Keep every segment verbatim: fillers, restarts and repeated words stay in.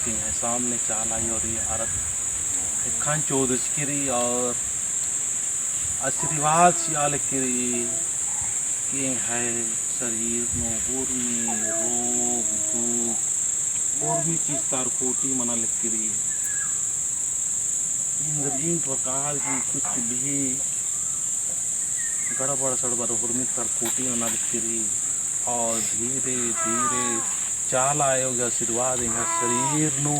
कि एंग्है सामने चाला आयो रई अरा एख़न चोदचकी रई और आशीर्वाद चिआ लगी रई कि एंग्है शरीर नू उर्मी रोग दुख उर्मी चीज तार कोटी मना लगी रई। इन्द्रिइम प्रकार की कुछ भी गड़बड़ सड़बड़ हुरमी तर कोटी नना लगी रई। और धीरे धीरे चाला आयो गे आशीर्वाद एंग्है शरीर नू,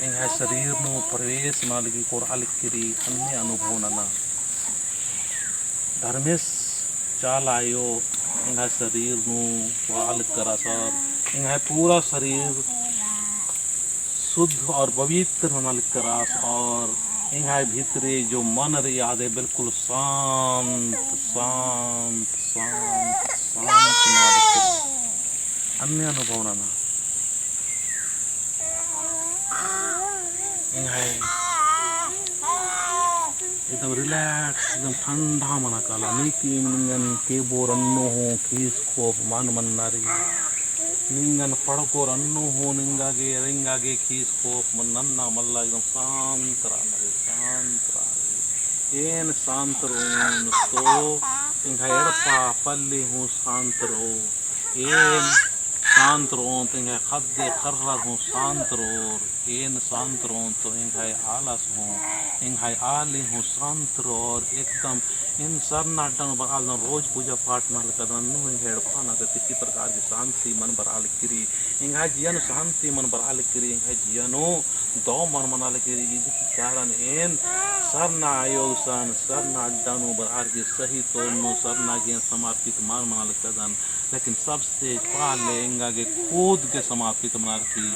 एंग्है शरीर नू प्रवेश नना लगी कोरआ लगी रई, अन्ने अनुभव नना। धर्मेस चाला आयो एंग्है शरीर नू कोरआ लगी रअस और एंग्है पूरा शरीर शुद्ध और पवित्र नना लगी रअस और एंग्है भीतरे जो मन रई आदे बिल्कुल शांत, शांत, शांत, शांत नना लगी रई। अन्ने अनुभव नना। एंग्है एकदम relax, एकदम ठंडा मना काला। नीकिम निंगन केबोर अन्नु हूँ खीस खोफ मल मन्ना रई। निंगन पड़कोर अन्नु हूँ निंगा गे, एंगा गे खीस खोफ मल नन्ना मल्ला, एकदम शांत रअना रई, शांत रअना रई। एन शांत रओन तो एंग्है एड़पा पल्ली हूँ शांत रओ। एन शांत रओन तो एंग्है ख़द्दे ख़र्रर हूँ शांत रओर। एन शांत रओन तो एंग्है आलस हूँ, एंग्है आली हूँ शांत रओर। एकदम एन सरना अड्डा नू बरआ लगदन, रोज पूजा पाठ नना लगदन, अन्नु एंग्है एड़पा नू गे तिक्की प्रकार की शांति मल बरआ लगी रई। एंग्है जिया नू शांति मल बरआ लगी रई, एंग्है जिया नू दौ मल मना लगी रई। इदी की कारण एन सरना आयो गुसन, सरना अड्डा नू बरअर की सही तौर नू सरना गे समर्पित मल मना लगदन। लेकिन सबसे पहले एंगा गे खुद गे समर्पित मनार की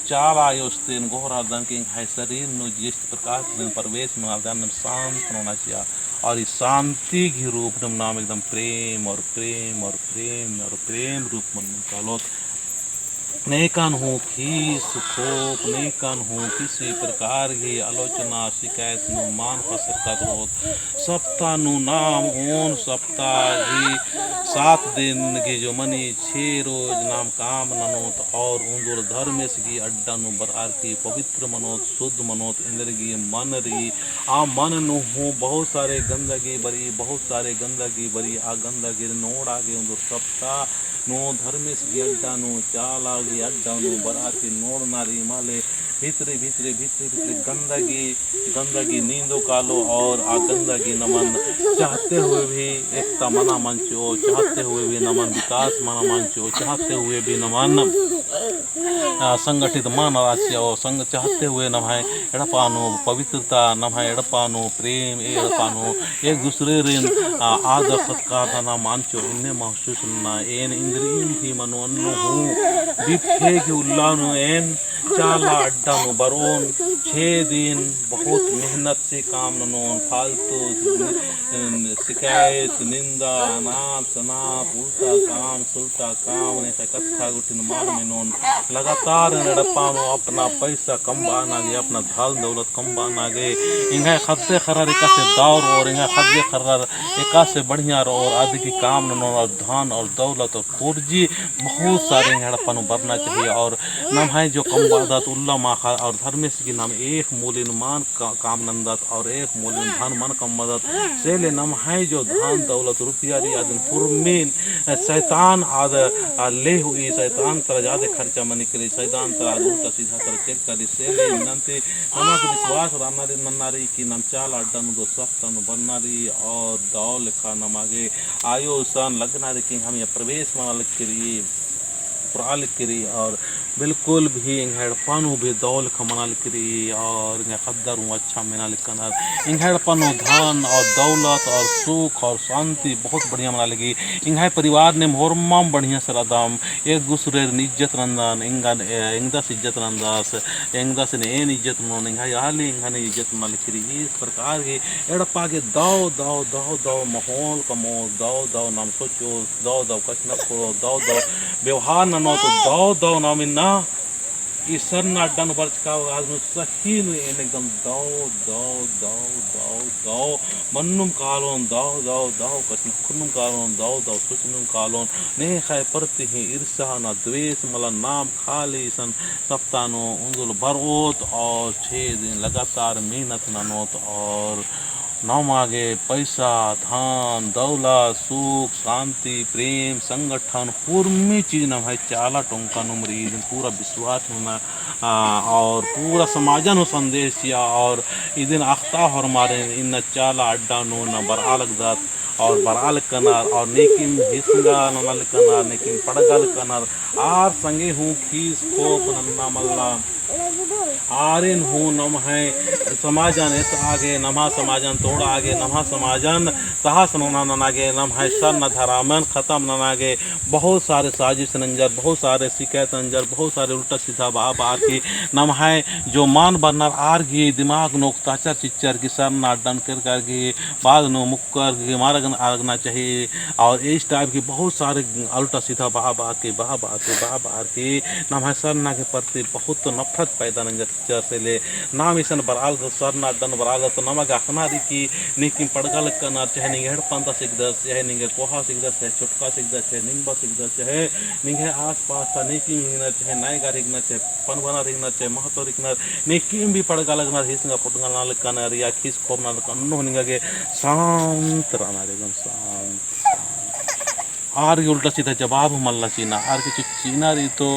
चाला आयो गुसन गोहरारदन कि एंग्है शरीर नू जिस प्रकार से प्रवेश मनारदन, नाम शांत नना चिआ। और ई शांति गही रूप नू नाम एकदम प्रेम और प्रेम और प्रेम और प्रेम रूप मल कालोत। नेकन हूँ खीस खोफ, नेकन हूँ किसी प्रकार की आलोचना शिकायत नू मल ख़सरकत रओत। सप्ताह नू नाम ओन सप्ताह ही सात दिन की जो मनी छे रोज नाम काम ननोत और उन्दुल धर्मेस गही अड्डा नू बरअर की पवित्र मनोत, शुद्ध मनोत। एन्देरगे मन रई, आ मन नू हूँ बहुत सारे गंदगी बरई, बहुत सारे गंदगी बरई। आ गंदगी नोड़ा गे उन्दुल सप्ताह नू धर्मेस गही अड्डा नू, चाला गही अड्डा नू बरअर की नोड़ना रई। माले भीतरे भीतरे भीतरे भीतरे गंदगी गंदगी नींदो कालो और आ गंदगी नमन चाहते हुए भी एकता मना मंचो, चाहते हुए भी नमन विकास मना मंचो, चाहते हुए भी नमन आ, संगठित मल नना चिओ, संग चाहते हुए नम्है एड़पा नू पवित्रता, नम्है एड़पा नू प्रेम, ए एड़पा नू एक दूसरेरिन, आ, आदर सत्कार नना मंचो, इन्ने महसूस नना। एन इन्द्रिइम ही मनो अन्नु हूँ, बिफे की उल्ला नू एन चाला अड्डा नू बरओन। छे दिन बहुत मेहनत से काम ननोन, फालतू शिकायत, निंदा, अनाप शनाप, उल्टा काम, सुल्टा काम, नेखय कत्था गुट्ठिन मल मेनोन। लगातार एन एड़पा नू अपना पैसा कमबअना गे, अपना धन दौलत कमबअना गे, एंग्है ख़द्दे ख़र्रर एकासे दौ रओर, एंग्है ख़द्दे ख़र्रर एकासे बढ़िया रओर, अदी गही काम ननोन और धन और दौलत और खुर्जी बहुत सारे एंग्है एड़पा नू बरना चाहिए। और नम्है जो कमबअदत उल्ला माख़ा और धर्मेस गही नाम एक मूलिन मल का-, काम नन्दत और एक मूलिन धन मल कमबअदत। से ले नम्है जो धन दौलत रुपया रई अदिन हुरमिन, अ, शैतान आद, अ, ले हुई, शैतान तरा जादे खर्चा मनी के रई, शैतान तरा आद उल्टा सीधा तरा चेल करी। से ले नन्ती नमा गे विश्वास रअना रई, नन्ना रई कि नम चाला अड्डा नू दो सप्ताह नू बरना रई और दौ लेखा नमा गे आयो गुसन लगना रई कि हम या प्रवेश मना लगी रई। पुरआ लगी रई और बिल्कुल भी एंग्है एड़पा नू भी दौ लेखा मना लगी रई और एंग्है ख़द्दर हूँ अच्छा मेना लगी रअनर। एंग्है एड़पा नू धन और दौलत और सुख और शांति बहुत बढ़िया मना लगी। एंग्है परिवार ने होरमम बढ़िया से रअदम, एक दूसरेरिन इज्जत नन्दन, एंगन, ए, एंगदस इज्जत नन्दस, एंगदस ने एन इज्जत ननोन, एंग्है आली एंगन इज्जत मना लगी रई। इस प्रकार की एड़पा गे दौ, दौ, दौ, दौ माहौल कमओ, दौ, दौ नाम सोचओ, दौ दौ कछनखरओ, दौ दौ व्यवहार ननोत, दौ दौ नाम इन्ना ई सरना अड्डा नू बरचका आद नू सही नू एन एकदम दव, दव, दव, दव, दव, मन्नुम कालोन दव, दव, दव, कछनखुरनुम कालोन दव, दव, सोचनुम कालोन। नेख़य परती ही ईर्ष्या ना द्वेष मला नाम खाली इसन सप्ताह नू उन्दुल बरओत और छे दिन लगातार मेहनत ननोत और नमा गे पैसा, धन, दौलत, सुख, शांति, प्रेम, संगठन, उर्मी चीज नम्है चाला टोंका नू रई, इदिन पूरा विश्वास नना, आ, और पूरा समाजन हूँ संदेश चिआ, और इदिन अख़ता होरमारिन इन्ना चाला अड्डा नू ना बरआ लगदत, और बरआ लगनर, और नेकिम हिसंगा नना लगनर, नेकिम पड़गा लगनर, आर संगे हूँ खीस खोप नन्ना मल्ला। आरिन हूँ नम्है समाजन एसआ गे, नम्है समाजन तोड़आ गे, नम्है समाजन तहस नना नना गे, नम्है सरना धरमन खतम नना गे बहुत सारे साजिश नंजर, बहुत सारे शिकायत नंजर, बहुत सारे उल्टा सीधा बआ बअर की नम्है जो मल बरनर आर गही दिमाग नू ओक्ताचर चिच्चर की सरना अड्डन केरकर की बाद नू मुक्कर की मारगन आरगना चाही। और इस type की बहुत सारे उल्टा सीधा बआ बअर की, बआ बअर की, बआ बअर की नम्है सरना के प्रति बहुत नफरत पैदा नंजर चिच्चर से ले। नाम इसन बरआ लगदत, सरना अड्डन बरआ लगदत, तो नमा गे अख़ना रई कि नेकिम पड़गा लगनर, चाहे निंग्है एड़पा ता हिकदस, चाहे निंग्है कोहा हिकदस, चाहे छोटका हिकदस, चाहे निम्बा हिकदस, चाहे निंग्है आसपास ता नेकिम हिकनर, चाहे नायगर हिकनर, चाहे पनबनर हिकनर, चाहे महतोर हिकनर, नेकिम भी पड़गा लगनर, हिसंगा पड़गा नना लगनर या खीस खोप नना लगनर, अन्नु निंगा गे शांत रअना रई, एकदम शांत, शांत। आर गे उल्टा सीधा जवाब हूँ मल्ला चिअना, आर गे चु-, चिअना रई तो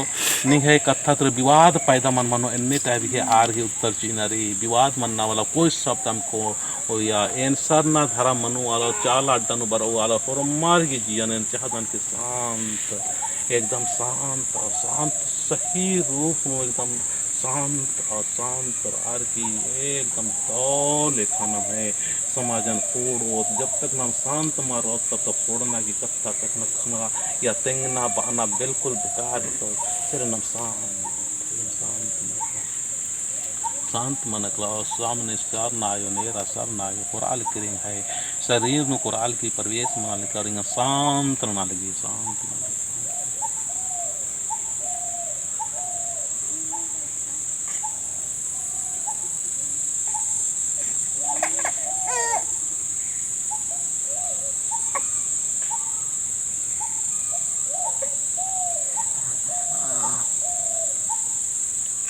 निंग्है कत्था तरा विवाद पैदा मल मनो, एन्ने type गे आर गे उत्तर चिअना रई, विवाद मन्ना वाला कोई शब्द अमको ओया, एन सरना धरम मनो वाला, चाला अड्डा नू बरओ वाला, होरमर गे जियन एन चाहदन कि शांत, एकदम शांत और शांत सही रूप नू एकदम शांत और शांत रअर की एकदम दव लेखा नम्है समाजन ख़ोंड़ओत। जब तक नाम शांत मल रओत, तब तक ख़ोंड़ना की कत्था कछनखरना या तेंगना बअना बिल्कुल बेकार ही। तो चले नाम शांत, शांत मना, शांत मनकला और सामने सरना आयो, नेरा सरना आयो, कोरआ लगी, निंग्है शरीर नू कोरआ लगी, प्रवेश मना लगी, और एंगा शांत नना लगी, शांत नना लगी।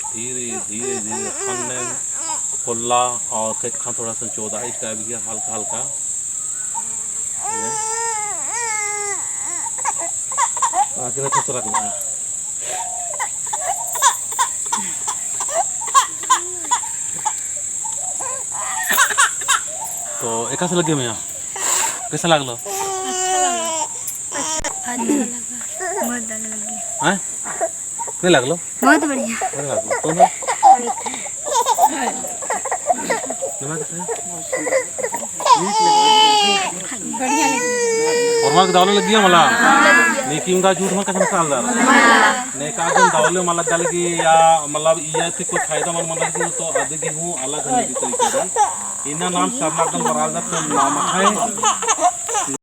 धीरे, धीरे, धीरे, खन्ने खोल्ला और ख़ेक्खा थोड़ा सा चोदा, इस type की हल्का, हल्का। ये। आगे ना थोड़ा सा रख लेना। तो एकासे लग्गी मइय्याँ? कैसा लागलो? अच्छा लगा। अच्छा, अच्छा लगा। बहुत अच्छा लगा। हैं? नहीं लागलो? बहुत बढ़िया। अरे लागलो। तो ना? नमक है? बढ़िया लगा। होरमर गे दव ले लग्गिया मला? नेकिम गा झूठ मल कछनखरआ लगदर। नेका दिन दव ले मल लग्गा लगी या मतलब इया ती कोई फायदा मल मना लगी तो अदगे हूँ अलग है तरीका से। इन्ना नाम सरना अड्डन बरआ लगदत तो नाम है।